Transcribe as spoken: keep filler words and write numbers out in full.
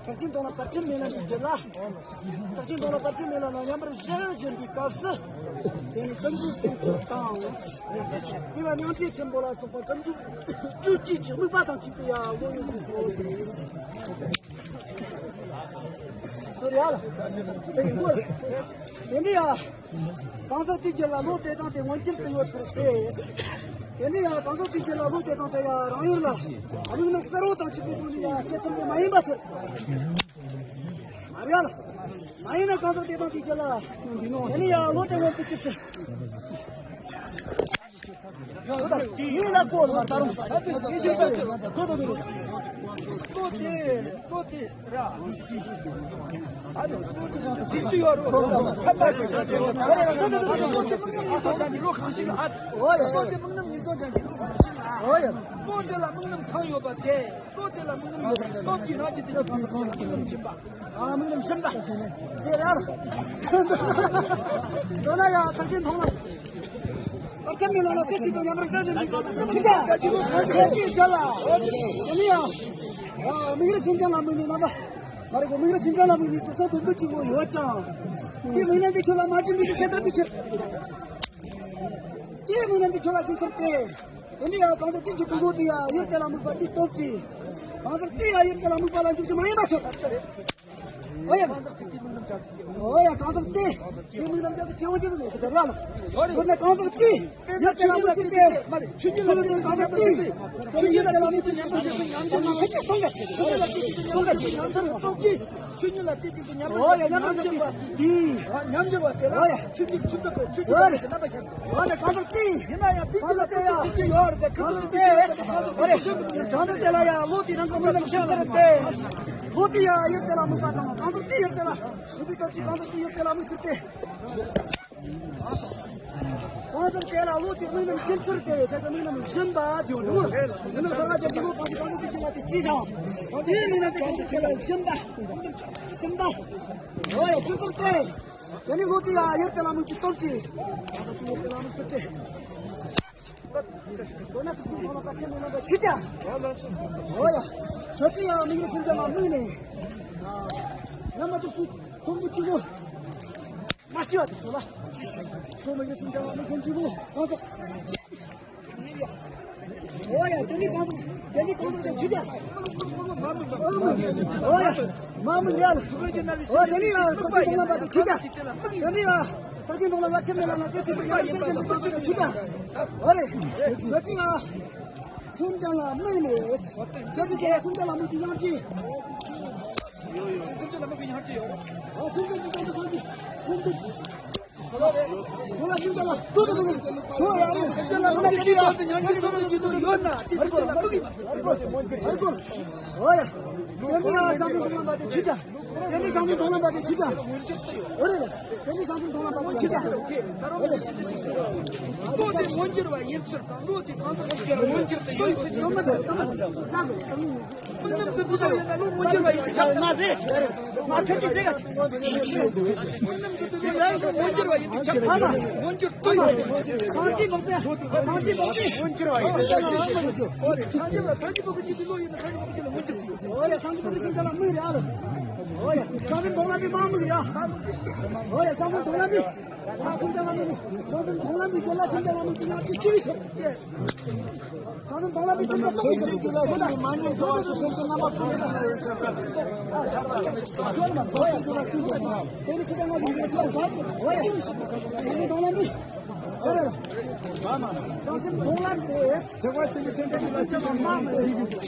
ཐེག་ཆེན་དོན་ལ་བར་ཆད་མེད་ལ་འདི་རྒྱུད་ལ། ཐེག་ཆེན་དོན་ལ་བར་ཆད་མེད་ལ་ན་མཉམ་པར་བཞག་བཞིན་པའི་སྐབས་སུ། དེ་ནི་ཀུན་འདུས་སེམས་ཅན་དང་། སྐྱེ་བ་མྱང་འདས་ཆེན་པོ་ལ་སོགས་པ་ཀུན་འདུས་རྒྱུད་ཀྱི་དམིགས་པ་དང་གཅིག་ཏུ་ཡང་བློ་ཡོད་པའི་སོ་ཟེར། སོ་རེ་ཡ་ལ། དེ་ནི་ཡ། གང་ཟག་དེའི་རྒྱུད་ལ་བློ་དེ་དང་དེ་མངོན་གྱུར་དུ་ཡོད་པར་ཐལ། དེ་ནས་ཡང་གང་ཟག་དེའི་རྒྱུད་ལ་བློ་དེ་དང་དེ་ཡང་རང་ཡུལ་ལ་དམིགས་རྣམ་གསལ་བོ་དང་གཅིག་པའི་སྒོ་ནས་ཡང་ཆེད་ཚུལ་དེ་མ་ཡིན་པ་ཚུལ། མ་རེད་ལ། མ་ཡིན་ན་གང་ཟག་དེ་དང་དེའི་རྒྱུད་ལ། དེ་ནས་ཡང་བློ་དེ་མངོན་དུ་གྱུར་ཚུལ། ཡིན་ལ་གོ་ལ་ད་རུང་ད་དུ་ཤེས་བྱེད་པ་ཚོས་གོ་དོ་མི་རུང་། བློ་དེ་བློ་དེ་ར། ཨ་ནི་བློ་དེ་ར་ཁ་པར་གྱི་ཁ་པར་གྱི་ཁ་པར་གྱི་བློ་དེ་དམིགས་རྣམ་ཡིན་སོ་ཅན་གྱི་བློ་གང་ཞིག་ཨ། བློ་དེ་དམིགས་རྣམ་ཡིན་སོ་ཅན་གྱི་བློ་གང་ཞིག་ཨ། བློ་དེ་ལ་དམིགས་རྣམ་གང་ཡོད་པ་དེ། སྟོབས་དེ་ལ་དམིགས་རྣམ་ཡོད་པ་དེ་སྟོབས་ཀྱིས་རང་གི་དེ་ཉིད་ཀྱི་དམིགས་རྣམ་སྦྱིན་པ། ཨ་དམིགས་རྣམ་སྦྱིན་པ། ཟེར་ཡ། མདོར་ན་ཡང་ཐེག་ཆེན་མཐོང་ལམ། བར་ཆད་མེད་ལ་ལ་སྐད་ཅིག་ཏུ་མཉམ་པར་བཞག་བཞིན་པའི་སྐབས་སུ་ཆུ་ཆ་ཆ་ཆུ་ཆ་ཆ་ལ། དེ་ནི་ཡང་། ཨ་དམིགས་རིམ་སེམས་ཅན་ལ་དམིགས་ནས་རྣམ་པ། མ་རིག་པ་དམིགས་རིམ་སེམས་ཅན་ལ་དམིགས་ནས་དུག་གསུམ་དུག་སྦུབས་ཀྱི་ངོ་ཡོད་ཀྱང་། དེའི་དམིགས་རྣམ་དེ་ཁྱོད་ལ་མ་སྦྱིན་པའི་ཕྱིར་ཆད་ལྟར་པའི་ཕྱིར། དེའི་དམིགས་རྣམ་དེ་ཁྱོད་ལ་སྦྱིན་ཚུལ་ཏེ། དེ་ནི་ཡང་གང་ཟག་དེ་གི་ཕུང་པོ་དེ་ཡང་ཡུལ་དེ་ལ་དམིགས་པ་དེ་སྟོབས་ཀྱིས། གང་ཟག་དེ་ཡང་ཡུལ་དེ་ལ་དམིགས་པ་ལ་འཇུག་རྒྱུ་མ་ཡིན་པ་ཚོ། འོ་ཡ། འོ་ཡ་གང་ཟག་དེ། དེ་དམིགས་རྣམ་ཅན་དེ་ཆེ་བོ་ཅན་དུ་མེད་ཀྱི་དེ་ར་ལ། དཔེར་ན་གང་ཟག་དེ། ཡུལ་དེ་ལ་དམིགས་ཏེ། མ་རེད་ཆུ་རྒྱུད་ལ་དམིགས་ཏེ་གང་ཟག་དེ། ཆུ་རྒྱུད་ལ་དམིགས་ཏེ་ཉམས་པར་འགྱུར་བའི་ཉམས་ཆག་མ་ཁ་ཆེ་སོང་ག་ཆེ་སོང་ག་ཆེ་སོང་ག་ཆེ་ཉམས་ཆག་སྟོབས་ཀྱིས། ཆུ་རྒྱུད་ལ་དེ་གཅིག་ཏུ་ཉམས་པར་འོ་ཡ་ཉམས་པར་འགྱུར་བའི་ཉམས་ཆག་པ་དེ། ཉམས་འགྱུར་བ་དེ་ལ་ཆུ་རྒྱུད་ཆུ་ཚོད་པའི་ཆུ་རྒྱུད་པའི་རྣམ་པ་ཤར། འོ་ན་གང་ཟག་དེ་ཡིན་ན་ཡང་དེ་གཅིག་ལ་དེ་ཡང་གང་ཟག་དེ་ཡང་གང་ཟག་དེ་ལ་ཡང་བློ་དེ་རང་གི་དམིགས་རྣམ་ཤར་ཚར་ཏེ། བློ་དེ་ཡང་ཡུལ་དེ་ལ་དམིགས་པ་དང་གང་ཟག་དེ་ཡུལ་དེ་ལ་དམིགས་པའི་སྐབས་ཀྱི་གང་ཟག་དེ་ཡུལ་དེ་ལ་དམིགས་ཚུལ་ཏེ། གང་ཟག་དེ་ལ་བློ་དེ་དམིགས་རྣམ་སྦྱིན་ཚུལ་ཏེ་དེ་གི་དམིགས་རྣམ་སྦྱིན་པ་དེ་ཡོད་འདུག་དེ་ནི་གསང་སྔགས་ཀྱི་དེ་ལོ་གང་ཞིག་གང་ཟག་དེ་སྦྱིན་པ་དེ་ཅི་ཞིག་དེའི་དམིགས་རྣམ་གང་ཟག་དེ་ལ་སྦྱིན་པ་སྦྱིན་པ། འོ་ཡ་སྦྱིན་ཚུལ་ཏེ། དེ་ནི་བློ་དེ་ཡང་ཡུལ་དེ་ལ་དམིགས་ཀྱི་སྟོབས་ཀྱིས། ཡུལ་དེ་ལ་དམིགས་ཚུལ་ཏེ། འོ་ན་ཐུགས་སུན་འཚོ་བ་དང་ཆེན་མོའི་རྣམ་པ་ཆུ་ཆ། འོ་ཡ། ཆོས་ཅན་ཡང་དམིགས་རིམ་སེམས་ཅན་ལ་དམིགས་ནས། རྣམ་པ་དུ་སུ་ཁོང་གི་གཅིག་པོ། མ་ཤི་བ་དེ་ཚོ་ལ། ཁོང་དམིགས་རིམ་སེམས་ཅན་ལ་དམིགས་ཁོང་གཅིག་པོ་གང་ཟག་འོ་ཡ་དེ་ནི་གང་ཟག་དེ་ནི་གང་ཟག་དེ་ཆུ་ཆ། འོ་ཡ་མ་དམིགས་ཡ། འོ་དེ་ནི་ཡ་ཐུགས་སུན་འཚོ་བ་དང་ཆུ་ཆ། དེ་ནི་ཡ་ས་ཆེན་མཐོང་ལམ་བར་ཆད་མེད་ལ་ན་སྐད་ཅིག་ཏུ་ཡང་སེམས་ཅན་དུ་སྟོབས་ཆེན་གྱི་མཆུ་ཏོ། འོ་རེད། ཇོ་ཅི་ང་། སེམས་ཅན་ལ་དམིགས་ནས། ཇོ་ཅི་དེ་ལ་སེམས་ཅན་ལ་དམིགས་ཏེ་ཡང་ཅི། སེམས་ཅན་ལ་དམིགས་པའི་ཡང་ཅི་ཡོད། འོ་སེམས་ཅན་གྱི་དོན་དུ་སེམས་ཀྱི་སེམས་ཀྱི། འོ་རེད། ཇོ་ལ་སེམས་ཅན་ལ་ལྟོས་དང་ལྟོས་ཡང་སེམས་ཅན་ལ་དམིགས་ཏེ་ཡང་ཅི་ཡང་ཅི་ཡོད་ན་དེ་སེམས་ཅན་ལ་དམིགས་པའི། འོ་ཡ། སེམས་ཅན་ལ་བྱང་ཆུབ་སེམས་ལ་དམིགས་ཏེ་ཅི་ཅང་། དེ་ནི་བྱང་ཆུབ་མཐོང་ལམ་པ་དེ་ཆུ་ཆ། འོ་རེད། དེ་ནི་བྱང་ཆུབ་མཐོང་ལམ་པ་དེ་ཆུ་ཆ། འོ་རེད། བློ་དེ་མངོན་གྱུར་བ་ཡིན་ཚུལ་དང་བློ་དེ་གང་ཟག་གི་མངོན་གྱུར་དུ་ཡོད་ཚུལ་ཡོད་མ་རེད། དམིགས་རྣམ་ཟེར་དུས་ལ་ཡིན་ན་བློ་མངོན་གྱུར་བ་ཡིན་པས་ཁྱབ་མ་རེད། མ་ཁྱབ་ཀྱི་རེད། དམིགས་རྣམ་ཟེར་དུས་ལ་ཡིན་ན་མངོན་གྱུར་བ་ཡིན་པས་ཁྱབ་མ་རེད། མངོན་གྱུར་དུ་ཡོད། སངས་རྒྱས་འབངས་དེ་སངས་རྒྱས་འབངས་དེ་མངོན་གྱུར་བ་ཡིན་པས་ཁྱབ་མ་རེད། སངས་རྒྱས་ལ་སངས་རྒྱས་འབངས་ཀྱི་ལུགས་ཡིན་ན་སངས་རྒྱས་འབངས་ཀྱི་ལུགས་མངོན་གྱུར་དུ་ཡོད། འོ་ཡ་སངས་རྒྱས་པ་དེ་སེམས་ཅན་ལ་དམིགས་རེད་ཨ་ལ། འོ་ཡ་བྱང་སེམས་མཐོང་ལམ་པའི་མ་དམིགས་རེད་ཨ། འོ་ཡ་བྱང་སེམས་མཐོང་ལམ་པའི། བྱང་སེམས་མཐོང་ལམ་པའི་བྱང་སེམས་མཐོང་ལམ་པའི་རྒྱུད་ལ་སེམས་ཅན་ལ་དམིགས་ཏེ་ཡང་ཅི་ཅི་བྱེད། བྱང་སེམས་མཐོང་ལམ་པའི་སེམས་ཅན་ལ་དམིགས་ཏེ་ཡང་ཅི་ཅི་བྱེད། མ་ཉེས་འགྲོ་བ་དང་སེམས་ཅན་རྣམ་པ་ཀུན་ཏུ་ཡོད་ཅེས་པ། དེ་ནི་ཅི་ལྟར་ང་ཚོས་འགྲོ་ཆོག་ཟ། འོ་ཡ། བྱང་སེམས་མཐོང་ལམ་པའི། བྱང་སེམས་མཐོང་ལམ་པའི། ཐེག་པ་ཆེན་པོའི་སེམས་ཁམས་ལ་སྐྱེ་བ་མ་མི་རིགས།